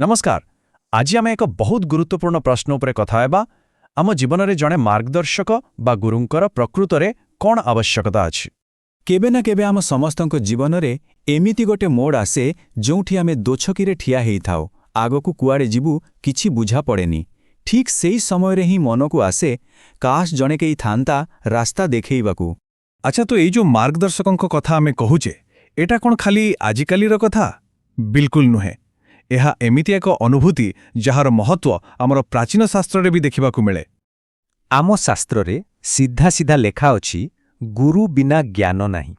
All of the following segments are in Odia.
ନମସ୍କାର। ଆଜି ଆମେ ଏକ ବହୁତ ଗୁରୁତ୍ୱପୂର୍ଣ୍ଣ ପ୍ରଶ୍ନ ଉପରେ କଥା ହେବା। ଆମ ଜୀବନରେ ଜଣେ ମାର୍ଗଦର୍ଶକ ବା ଗୁରୁଙ୍କର ପ୍ରକୃତରେ କ'ଣ ଆବଶ୍ୟକତା ଅଛି? କେବେ ନା କେବେ ଆମ ସମସ୍ତଙ୍କ ଜୀବନରେ ଏମିତି ଗୋଟେ ମୋଡ଼ ଆସେ, ଯେଉଁଠି ଆମେ ଦୋଛକିରେ ଠିଆ ହେଇଥାଉ। ଆଗକୁ କୁଆଡ଼େ ଯିବୁ, କିଛି ବୁଝା ପଡ଼େନି। ଠିକ୍ ସେଇ ସମୟରେ ହିଁ ମନକୁ ଆସେ, କାଶ ଜଣେ କେହି ଥାନ୍ତା ରାସ୍ତା ଦେଖେଇବାକୁ। ଆଚ୍ଛା, ତ ଏଇ ଯୋଉ ମାର୍ଗଦର୍ଶକଙ୍କ କଥା ଆମେ କହୁଛେ, ଏଇଟା କ'ଣ ଖାଲି ଆଜିକାଲିର କଥା? ବିଲକୁଲ ନୁହେଁ। ଏହା ଏମିତି ଏକ ଅନୁଭୂତି, ଯାହାର ମହତ୍ତ୍ୱ ଆମର ପ୍ରାଚୀନ ଶାସ୍ତ୍ରରେ ବି ଦେଖିବାକୁ ମିଳେ। ଆମ ଶାସ୍ତ୍ରରେ ସିଧା ସିଧା ଲେଖା ଅଛି, ଗୁରୁ ବିନା ଜ୍ଞାନ ନାହିଁ।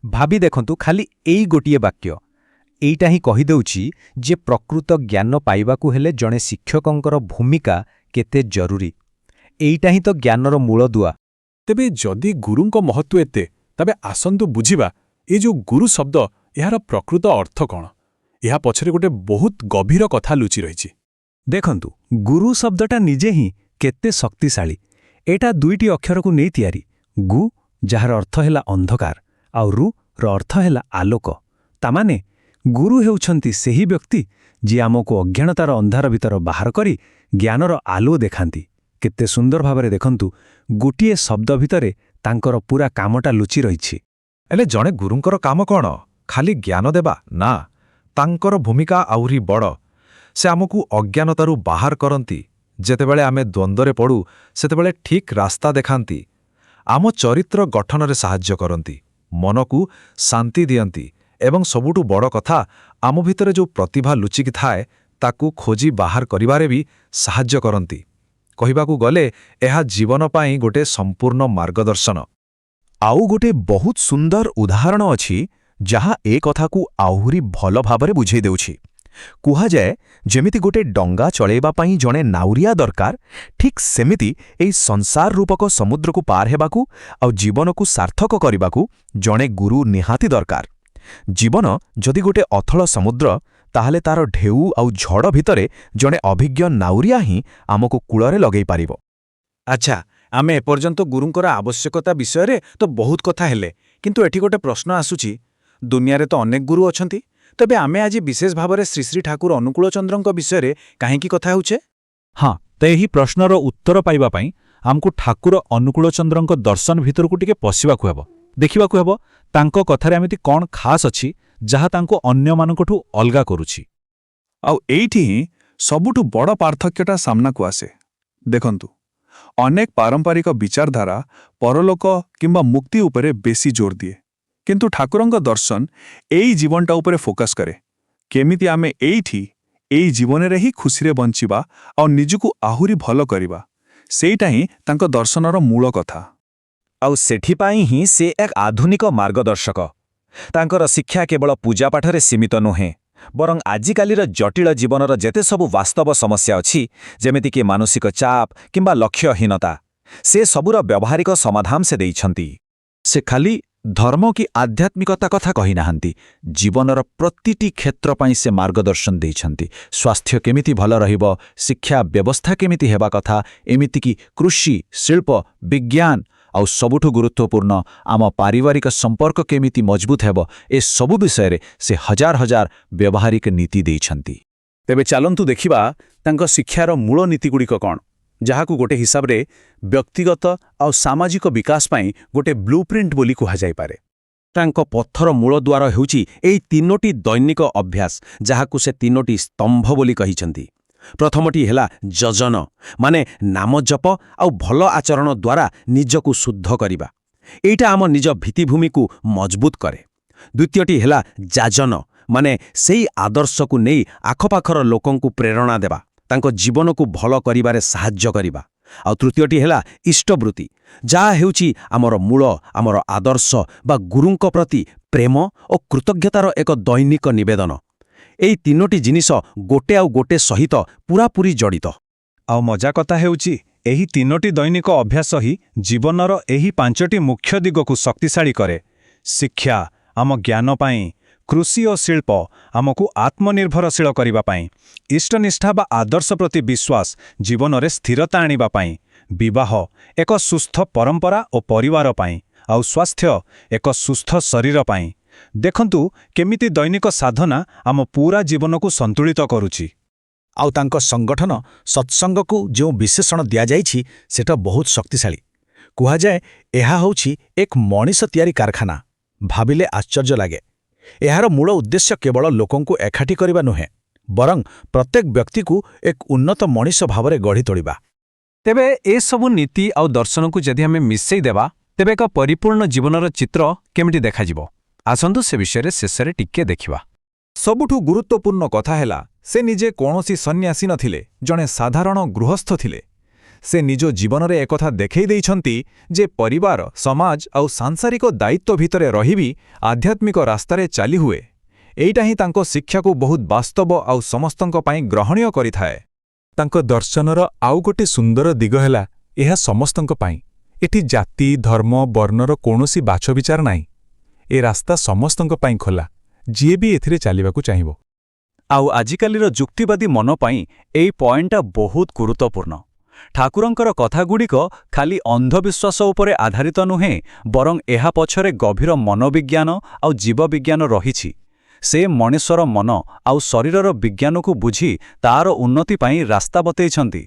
ଭାବି ଦେଖନ୍ତୁ, ଖାଲି ଏଇ ଗୋଟିଏ ବାକ୍ୟ, ଏଇଟା ହିଁ କହିଦେଉଛି ଯେ ପ୍ରକୃତ ଜ୍ଞାନ ପାଇବାକୁ ହେଲେ ଜଣେ ଶିକ୍ଷକଙ୍କର ଭୂମିକା କେତେ ଜରୁରୀ। ଏଇଟା ହିଁ ତ ଜ୍ଞାନର ମୂଳଦୁଆ। ତେବେ ଯଦି ଗୁରୁଙ୍କ ମହତ୍ତ୍ୱ ଏତେ, ତେବେ ଆସନ୍ତୁ ବୁଝିବା ଏ ଯୋଉ ଗୁରୁ ଶବ୍ଦ, ଏହାର ପ୍ରକୃତ ଅର୍ଥ କ'ଣ? ଏହା ପଛରେ ଗୋଟେ ବହୁତ ଗଭୀର କଥା ଲୁଚି ରହିଛି। ଦେଖନ୍ତୁ, ଗୁରୁ ଶବ୍ଦଟା ନିଜେ ହିଁ କେତେ ଶକ୍ତିଶାଳୀ। ଏଇଟା ଦୁଇଟି ଅକ୍ଷରକୁ ନେଇ ତିଆରି। ଗୁ, ଯାହାର ଅର୍ଥ ହେଲା ଅନ୍ଧକାର, ଆଉ ରୁ ର ଅର୍ଥ ହେଲା ଆଲୋକ। ତାମାନେ ଗୁରୁ ହେଉଛନ୍ତି ସେହି ବ୍ୟକ୍ତି, ଯିଏ ଆମକୁ ଅଜ୍ଞାନତାର ଅନ୍ଧାର ଭିତର ବାହାର କରି ଜ୍ଞାନର ଆଲୁଅ ଦେଖାନ୍ତି। କେତେ ସୁନ୍ଦର ଭାବରେ ଦେଖନ୍ତୁ, ଗୋଟିଏ ଶବ୍ଦ ଭିତରେ ତାଙ୍କର ପୁରା କାମଟା ଲୁଚି ରହିଛି। ହେଲେ ଜଣେ ଗୁରୁଙ୍କର କାମ କ'ଣ ଖାଲି ଜ୍ଞାନ ଦେବା? ନା, ତାଙ୍କର ଭୂମିକା ଆହୁରି ବଡ଼। ସେ ଆମକୁ ଅଜ୍ଞାନତାରୁ ବାହାର କରନ୍ତି। ଯେତେବେଳେ ଆମେ ଦ୍ୱନ୍ଦ୍ୱରେ ପଡ଼ୁ, ସେତେବେଳେ ଠିକ୍ ରାସ୍ତା ଦେଖାନ୍ତି। ଆମ ଚରିତ୍ର ଗଠନରେ ସାହାଯ୍ୟ କରନ୍ତି, ମନକୁ ଶାନ୍ତି ଦିଅନ୍ତି ଏବଂ ସବୁଠୁ ବଡ଼ କଥା, ଆମ ଭିତରେ ଯେଉଁ ପ୍ରତିଭା ଲୁଚିକି ଥାଏ, ତାକୁ ଖୋଜି ବାହାର କରିବାରେ ବି ସାହାଯ୍ୟ କରନ୍ତି। କହିବାକୁ ଗଲେ ଏହା ଜୀବନ ପାଇଁ ଗୋଟେ ସମ୍ପୂର୍ଣ୍ଣ ମାର୍ଗଦର୍ଶନ। ଆଉ ଗୋଟେ ବହୁତ ସୁନ୍ଦର ଉଦାହରଣ ଅଛି, ଯାହା ଏ କଥାକୁ ଆହୁରି ଭଲ ଭାବରେ ବୁଝେଇ ଦେଉଛି। କୁହାଯାଏ, ଯେମିତି ଗୋଟେ ଡଙ୍ଗା ଚଳେଇବା ପାଇଁ ଜଣେ ନାଉରିଆ ଦରକାର, ଠିକ୍ ସେମିତି ଏଇ ସଂସାର ରୂପକ ସମୁଦ୍ରକୁ ପାର ହେବାକୁ ଆଉ ଜୀବନକୁ ସାର୍ଥକ କରିବାକୁ ଜଣେ ଗୁରୁ ନିହାତି ଦରକାର। ଜୀବନ ଯଦି ଗୋଟେ ଅଥଳ ସମୁଦ୍ର, ତାହେଲେ ତାର ଢେଉ ଆଉ ଝଡ଼ ଭିତରେ ଜଣେ ଅଭିଜ୍ଞ ନାଉରିଆ ହିଁ ଆମକୁ କୂଳରେ ଲଗେଇ ପାରିବ। ଆଚ୍ଛା, ଆମେ ଏପର୍ଯ୍ୟନ୍ତ ଗୁରୁଙ୍କର ଆବଶ୍ୟକତା ବିଷୟରେ ତ ବହୁତ କଥା ହେଲେ, କିନ୍ତୁ ଏଠି ଗୋଟେ ପ୍ରଶ୍ନ ଆସୁଛି। ଦୁନିଆରେ ତ ଅନେକ ଗୁରୁ ଅଛନ୍ତି, ତେବେ ଆମେ ଆଜି ବିଶେଷ ଭାବରେ ଶ୍ରୀ ଶ୍ରୀ ଠାକୁର ଅନୁକୂଳଚନ୍ଦ୍ରଙ୍କ ବିଷୟରେ କାହିଁକି କଥା ହେଉଛେ? ହଁ, ତ ଏହି ପ୍ରଶ୍ନର ଉତ୍ତର ପାଇବା ପାଇଁ ଆମକୁ ଠାକୁର ଅନୁକୂଳଚନ୍ଦ୍ରଙ୍କ ଦର୍ଶନ ଭିତରକୁ ଟିକେ ପଶିବାକୁ ହେବ। ଦେଖିବାକୁ ହେବ, ତାଙ୍କ କଥାରେ ଏମିତି କ'ଣ ଖାସ୍ ଅଛି, ଯାହା ତାଙ୍କୁ ଅନ୍ୟମାନଙ୍କଠୁ ଅଲଗା କରୁଛି। ଆଉ ଏଇଠି ହିଁ ସବୁଠୁ ବଡ଼ ପାର୍ଥକ୍ୟଟା ସାମ୍ନାକୁ ଆସେ। ଦେଖନ୍ତୁ, ଅନେକ ପାରମ୍ପରିକ ବିଚାରଧାରା ପରଲୋକ କିମ୍ବା ମୁକ୍ତି ଉପରେ ବେଶୀ ଜୋର ଦିଏ, କିନ୍ତୁ ଠାକୁରଙ୍କ ଦର୍ଶନ ଏଇ ଜୀବନଟା ଉପରେ ଫୋକସ୍ କରେ। କେମିତି ଆମେ ଏଇଠି, ଏଇ ଜୀବନରେ ହିଁ ଖୁସିରେ ବଞ୍ଚିବା ଆଉ ନିଜକୁ ଆହୁରି ଭଲ କରିବା, ସେଇଟା ହିଁ ତାଙ୍କ ଦର୍ଶନର ମୂଳ କଥା। ଆଉ ସେଥିପାଇଁ ହିଁ ସେ ଏକ ଆଧୁନିକ ମାର୍ଗଦର୍ଶକ। ତାଙ୍କର ଶିକ୍ଷା କେବଳ ପୂଜାପାଠରେ ସୀମିତ ନୁହେଁ, ବରଂ ଆଜିକାଲିର ଜଟିଳ ଜୀବନର ଯେତେ ସବୁ ବାସ୍ତବ ସମସ୍ୟା ଅଛି, ଯେମିତିକି ମାନସିକ ଚାପ କିମ୍ବା ଲକ୍ଷ୍ୟହୀନତା, ସେ ସବୁର ବ୍ୟବହାରିକ ସମାଧାନ ସେ ଦେଇଛନ୍ତି। ସେ ଖାଲି ଧର୍ମ କି ଆଧ୍ୟାତ୍ମିକତା କଥା କହିନାହାନ୍ତି, ଜୀବନର ପ୍ରତିଟି କ୍ଷେତ୍ର ପାଇଁ ସେ ମାର୍ଗଦର୍ଶନ ଦେଇଛନ୍ତି। ସ୍ୱାସ୍ଥ୍ୟ କେମିତି ଭଲ ରହିବ, ଶିକ୍ଷା ବ୍ୟବସ୍ଥା କେମିତି ହେବା କଥା, ଏମିତିକି କୃଷି, ଶିଳ୍ପ, ବିଜ୍ଞାନ ଆଉ ସବୁଠୁ ଗୁରୁତ୍ୱପୂର୍ଣ୍ଣ, ଆମ ପାରିବାରିକ ସମ୍ପର୍କ କେମିତି ମଜବୁତ ହେବ, ଏସବୁ ବିଷୟରେ ସେ ହଜାର ହଜାର ବ୍ୟବହାରିକ ନୀତି ଦେଇଛନ୍ତି। ତେବେ ଚାଲନ୍ତୁ ଦେଖିବା, ତାଙ୍କ ଶିକ୍ଷାର ମୂଳ ନୀତିଗୁଡ଼ିକ କ'ଣ, ଯାହାକୁ ଗୋଟେ ହିସାବରେ ବ୍ୟକ୍ତିଗତ ଆଉ ସାମାଜିକ ବିକାଶ ପାଇଁ ଗୋଟେ ବ୍ଲୁପ୍ରିଣ୍ଟ ବୋଲି କୁହାଯାଇପାରେ। ତାଙ୍କ ପଥର ମୂଳଦୁଆର ହେଉଛି ଏଇ ତିନୋଟି ଦୈନିକ ଅଭ୍ୟାସ, ଯାହାକୁ ସେ ତିନୋଟି ସ୍ତମ୍ଭ ବୋଲି କହିଛନ୍ତି। ପ୍ରଥମଟି ହେଲା ଯଜନ, ମାନେ ନାମ ଜପ ଆଉ ଭଲ ଆଚରଣ ଦ୍ୱାରା ନିଜକୁ ଶୁଦ୍ଧ କରିବା। ଏଇଟା ଆମ ନିଜ ଭିତ୍ତିଭୂମିକୁ ମଜବୁତ କରେ। ଦ୍ୱିତୀୟଟି ହେଲା ଯାଜନ, ମାନେ ସେଇ ଆଦର୍ଶକୁ ନେଇ ଆଖପାଖର ଲୋକଙ୍କୁ ପ୍ରେରଣା ଦେବା, ତାଙ୍କ ଜୀବନକୁ ଭଲ କରିବାରେ ସାହାଯ୍ୟ କରିବା। ଆଉ ତୃତୀୟଟି ହେଲା ଇଷ୍ଟବୃତ୍ତି, ଯାହା ହେଉଛି ଆମର ମୂଳ, ଆମର ଆଦର୍ଶ ବା ଗୁରୁଙ୍କ ପ୍ରତି ପ୍ରେମ ଓ କୃତଜ୍ଞତାର ଏକ ଦୈନିକ ନିବେଦନ। ଏଇ ତିନୋଟି ଜିନିଷ ଗୋଟେ ଆଉ ଗୋଟେ ସହିତ ପୂରାପୂରି ଜଡ଼ିତ। ଆଉ ମଜା କଥା ହେଉଛି, ଏହି ତିନୋଟି ଦୈନିକ ଅଭ୍ୟାସ ହିଁ ଜୀବନର ଏହି ପାଞ୍ଚଟି ମୁଖ୍ୟ ଦିଗକୁ ଶକ୍ତିଶାଳୀ କରେ। ଶିକ୍ଷା, ଆମ ଜ୍ଞାନ ପାଇଁ; କୃଷି ଓ ଶିଳ୍ପ, ଆମକୁ ଆତ୍ମନିର୍ଭରଶୀଳ କରିବା ପାଇଁ; ଇଷ୍ଟନିଷ୍ଠା ବା ଆଦର୍ଶ ପ୍ରତି ବିଶ୍ୱାସ, ଜୀବନରେ ସ୍ଥିରତା ଆଣିବା ପାଇଁ; ବିବାହ, ଏକ ସୁସ୍ଥ ପରମ୍ପରା ଓ ପରିବାର ପାଇଁ; ଆଉ ସ୍ୱାସ୍ଥ୍ୟ, ଏକ ସୁସ୍ଥ ଶରୀର ପାଇଁ। ଦେଖନ୍ତୁ, କେମିତି ଦୈନିକ ସାଧନା ଆମ ପୁରା ଜୀବନକୁ ସନ୍ତୁଳିତ କରୁଛି। ଆଉ ତାଙ୍କ ସଂଗଠନ ସତ୍ସଙ୍ଗକୁ ଯେଉଁ ବିଶେଷଣ ଦିଆଯାଇଛି ସେଟା ବହୁତ ଶକ୍ତିଶାଳୀ। କୁହାଯାଏ ଏହା ହେଉଛି ଏକ ମଣିଷ ତିଆରି କାରଖାନା। ଭାବିଲେ ଆଶ୍ଚର୍ଯ୍ୟ ଲାଗେ। ଏହାର ମୂଳ ଉଦ୍ଦେଶ୍ୟ କେବଳ ଲୋକଙ୍କୁ ଏକାଠି କରିବା ନୁହେଁ, ବରଂ ପ୍ରତ୍ୟେକ ବ୍ୟକ୍ତିକୁ ଏକ ଉନ୍ନତ ମଣିଷ ଭାବରେ ଗଢ଼ି ତୋଳିବା। ତେବେ ଏସବୁ ନୀତି ଆଉ ଦର୍ଶନକୁ ଯଦି ଆମେ ମିଶେଇ ଦେବା, ତେବେ ଏକ ପରିପୂର୍ଣ୍ଣ ଜୀବନର ଚିତ୍ର କେମିତି ଦେଖାଯିବ, ଆସନ୍ତୁ ସେ ବିଷୟରେ ଶେଷରେ ଟିକେ ଦେଖିବା। ସବୁଠୁ ଗୁରୁତ୍ୱପୂର୍ଣ୍ଣ କଥା ହେଲା, ସେ ନିଜେ କୌଣସି ସନ୍ନ୍ୟାସୀ ନଥିଲେ, ଜଣେ ସାଧାରଣ ଗୃହସ୍ଥ ଥିଲେ। ସେ ନିଜ ଜୀବନରେ ଏକଥା ଦେଖେଇ ଦେଇଛନ୍ତି ଯେ ପରିବାର, ସମାଜ ଆଉ ସାଂସାରିକ ଦାୟିତ୍ୱ ଭିତରେ ରହି ବି ଆଧ୍ୟାତ୍ମିକ ରାସ୍ତାରେ ଚାଲିହୁଏ। ଏଇଟା ହିଁ ତାଙ୍କ ଶିକ୍ଷାକୁ ବହୁତ ବାସ୍ତବ ଆଉ ସମସ୍ତଙ୍କ ପାଇଁ ଗ୍ରହଣୀୟ କରିଥାଏ। ତାଙ୍କ ଦର୍ଶନର ଆଉ ଗୋଟେ ସୁନ୍ଦର ଦିଗ ହେଲା, ଏହା ସମସ୍ତଙ୍କ ପାଇଁ। ଏଠି ଜାତି, ଧର୍ମ, ବର୍ଣ୍ଣର କୌଣସି ବାଛବିଚାର ନାହିଁ। ଏ ରାସ୍ତା ସମସ୍ତଙ୍କ ପାଇଁ ଖୋଲା, ଯିଏ ବି ଏଥିରେ ଚାଲିବାକୁ ଚାହିଁବ। ଆଉ ଆଜିକାଲିର ଯୁକ୍ତିବାଦୀ ମନ ପାଇଁ ଏଇ ପଏଣ୍ଟଟା ବହୁତ ଗୁରୁତ୍ୱପୂର୍ଣ୍ଣ। ଠାକୁରଙ୍କର କଥାଗୁଡ଼ିକ ଖାଲି ଅନ୍ଧବିଶ୍ୱାସ ଉପରେ ଆଧାରିତ ନୁହେଁ, ବରଂ ଏହା ପଛରେ ଗଭୀର ମନୋବିଜ୍ଞାନ ଆଉ ଜୀବବିଜ୍ଞାନ ରହିଛି। ସେ ମଣିଷର ମନ ଆଉ ଶରୀରର ବିଜ୍ଞାନକୁ ବୁଝି ତାର ଉନ୍ନତି ପାଇଁ ରାସ୍ତା ବତେଇଛନ୍ତି।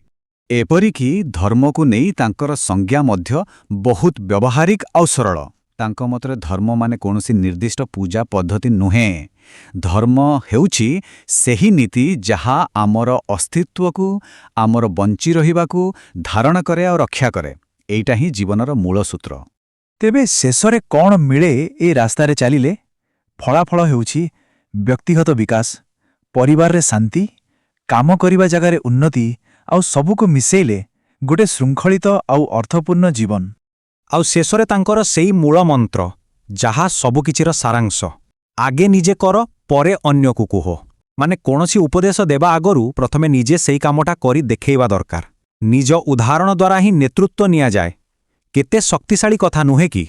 ଏପରିକି ଧର୍ମକୁ ନେଇ ତାଙ୍କର ସଂଜ୍ଞା ମଧ୍ୟ ବହୁତ ବ୍ୟବହାରିକ ଆଉ ସରଳ। ତାଙ୍କ ମତରେ ଧର୍ମ ମାନେ କୌଣସି ନିର୍ଦ୍ଦିଷ୍ଟ ପୂଜା ପଦ୍ଧତି ନୁହେଁ। ଧର୍ମ ହେଉଛି ସେହି ନୀତି ଯାହା ଆମର ଅସ୍ତିତ୍ୱକୁ, ଆମର ବଞ୍ଚି ରହିବାକୁ ଧାରଣ କରେ ଆଉ ରକ୍ଷା କରେ। ଏଇଟା ହିଁ ଜୀବନର ମୂଳ ସୂତ୍ର। ତେବେ ଶେଷରେ କ'ଣ ମିଳେ ଏ ରାସ୍ତାରେ ଚାଲିଲେ? ଫଳାଫଳ ହେଉଛି ବ୍ୟକ୍ତିଗତ ବିକାଶ, ପରିବାରରେ ଶାନ୍ତି, କାମ କରିବା ଜାଗାରେ ଉନ୍ନତି, ଆଉ ସବୁକୁ ମିଶେଇଲେ ଗୋଟେ ଶୃଙ୍ଖଳିତ ଆଉ ଅର୍ଥପୂର୍ଣ୍ଣ ଜୀବନ। ଆଉ ଶେଷରେ ତାଙ୍କର ସେଇ ମୂଳ ମନ୍ତ୍ର, ଯାହା ସବୁକିଛିର ସାରାଂଶ, ଆଗେ ନିଜେ କର, ପରେ ଅନ୍ୟକୁ କୁହ। ମାନେ କୌଣସି ଉପଦେଶ ଦେବା ଆଗରୁ ପ୍ରଥମେ ନିଜେ ସେଇ କାମଟା କରି ଦେଖେଇବା ଦରକାର। ନିଜ ଉଦାହରଣ ଦ୍ୱାରା ହିଁ ନେତୃତ୍ୱ ନିଆଯାଏ। କେତେ ଶକ୍ତିଶାଳୀ କଥା ନୁହେଁ କି?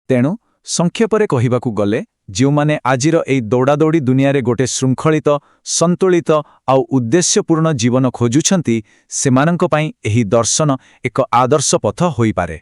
ତେଣୁ ସଂକ୍ଷେପରେ କହିବାକୁ ଗଲେ, ଯେଉଁମାନେ ଆଜିର ଏଇ ଦୌଡ଼ାଦୌଡ଼ି ଦୁନିଆରେ ଗୋଟେ ଶୃଙ୍ଖଳିତ, ସନ୍ତୁଳିତ ଆଉ ଉଦ୍ଦେଶ୍ୟପୂର୍ଣ୍ଣ ଜୀବନ ଖୋଜୁଛନ୍ତି, ସେମାନଙ୍କ ପାଇଁ ଏହି ଦର୍ଶନ ଏକ ଆଦର୍ଶ ପଥ ହୋଇପାରେ।